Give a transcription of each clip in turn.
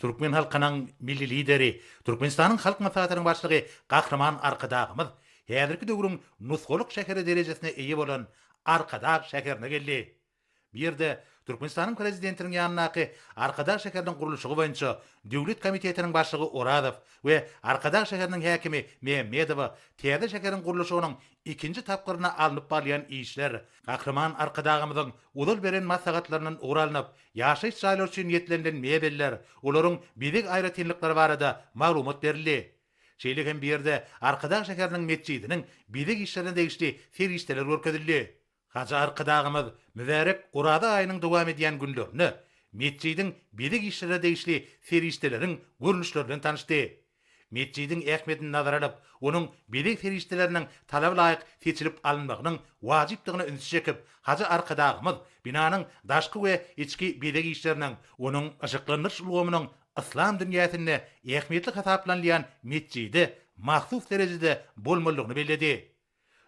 Türkmen halkynyň Milli Lideri, Türkmenistanyň Halk Maslahatynyň Başlygy Gahryman Arkadagymyz häzirki döwrüň nusgalyk şäheri derejesine eýe bolan Arkadag şäherine geldi. Bu ýerde Türkmenistanyň Prezidentiniň ýanyndaky Arkadag şäheriniň gurluşygy boýunça döwlet komitetiniň başlygy Orazow we Arkadag şäheriniň häkimi Mämmedowa täze şäheriň gurluşygynyň ikinji tapgyrynda alnyp barylýan işler, Gahryman Arkadagymyzyň ozal beren maslahatlaryndan ugur alnyp, ýaşaýyş jaýlary üçin niýetlenilen mebeller, olaryň bezeg aýratynlyklary barada maglumat berildi. Şeýle hem bu ýerde Arkadag şäheriniň metjidiniň bezeg işlerine degişli serişdeler görkezildi. Hajy Arkadagymyz mübärek Oraza aýynyň dowam edýän günlerinde metjidiň bezeg işlerine degişli serişdeleriň görnüşleri bilen tanyşdy. Metjidiň ähmiýetini nazara alyp, onuň bezeg serişdeleriniň talaba laýyk seçilip alynmagynyň wajypdygyna ünsi çekip, hajy Arkadagymyz binanyň daşky we içki bezeg işleriniň, onuň yşyklandyryş ulgamynyň yslam dünýäsinde ähmiýetli hasaplanylýan metjide mahsus derejede bolmalydygyny belledi.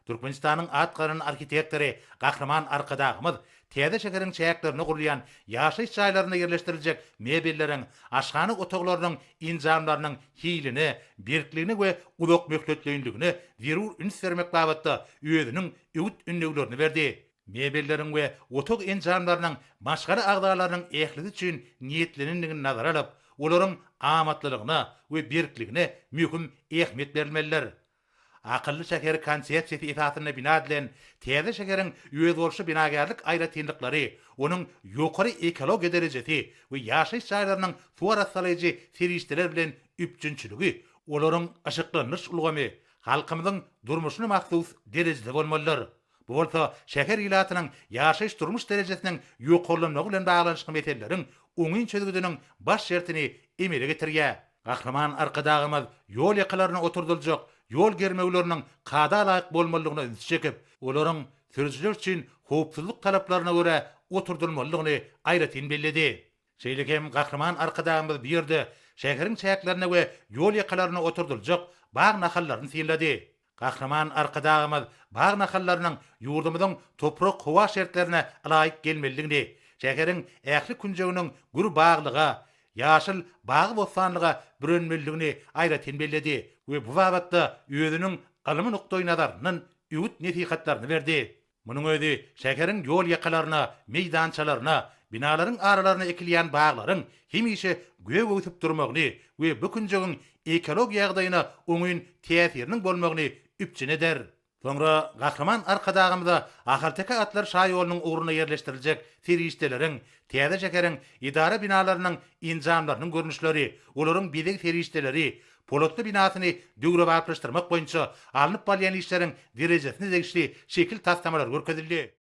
Türkmenistanyň at gazanan arhitektory Gahryman Arkadagymyz täze şäheriň çäklerinde gurulýan ýaşaýyş jaýlarynda ýerleşdiriljek mebelleriň, aşhana otaglarynyň enjamlarynyň hiline, berkligine we uzakmöhletleýinligine zerur üns bermek babatda özüniň öwüt-ündewlerini berdi. Mebelleriň we otag enjamlarynyň maşgala agzalarynyň ählisi üçin niýetlenendigini nazara alyp, olaryň amatlylygyna we berkligine möhüm ähmiýet berilmelidir. Akylly şäher konsepsiýasy esasynda bina edilen täze şäheriň özboluşly binagärlik aýratynlyklary, onuň ýokary ekologiýa derejesi we ýaşaýyş jaýlarynyň suw arassalaýjy serişdeler bilen üpjünçiligi, olaryň yşyklandyryş ulgamy halkymyzyň durmuşyna mahsus derejede bolmalydyr. Bu bolsa şäher ilatynyň ýaşaýyş-durmuş derejesiniň ýokarlanmagy bilen baglanyşykly meseleleriň oňyn çözgüdiniň baş şertini emele getirýär. Gahryman Arkadagymyz ýol ýakalaryna oturdyljak ýol germewleriniň kada laýyk bolmalydygyna ünsi çekip, olaryň sürüjiler üçin howpsuzlyk talaplaryna görä oturdylmalydygyny aýratyn belledi. Şeýle hem Gahryman Arkadagymyz bu ýerde şäheriň çäklerinde we ýol ýakalarynda oturdyljak bag nahallaryny synlady. Gahryman Arkadagymyz bag nahallarynyň ýurdumyzyň toprak-howa şertlerine ylaýyk gelmelidigini, şäheriň ähli künjeginiň gür baglyga, ýaşyl bagy-bossanlyga bürenmelidigini aýratyn belledi we bu babatda özüniň ylmy nukdaýnazaryndan öwüt-nesihatlaryny berdi. Munuň özi şäheriň ýol ýakalaryna, meýdançalaryna, binalaryň aralaryna ekilýän baglaryň hemişe gök öwsüp durmagyny we bu künjegiň ekologiýa ýagdaýyna oňyn täsiriniň bolmagyny üpjün eder. Soňra Gahryman Arkadagymyza Ahalteke atlar şaýolunyň ugrunda ýerleşdiriljek serişdeleriň, täze şäheriň edara binalarynyň enjamlarynyň görnüşleri, olaryň bezeg serişdeleri, Polatly binasyny döwrebaplaşdyrmak boýunça alnyp barylýan işleriň derejesine degişli şekil taslamalary görkezildi.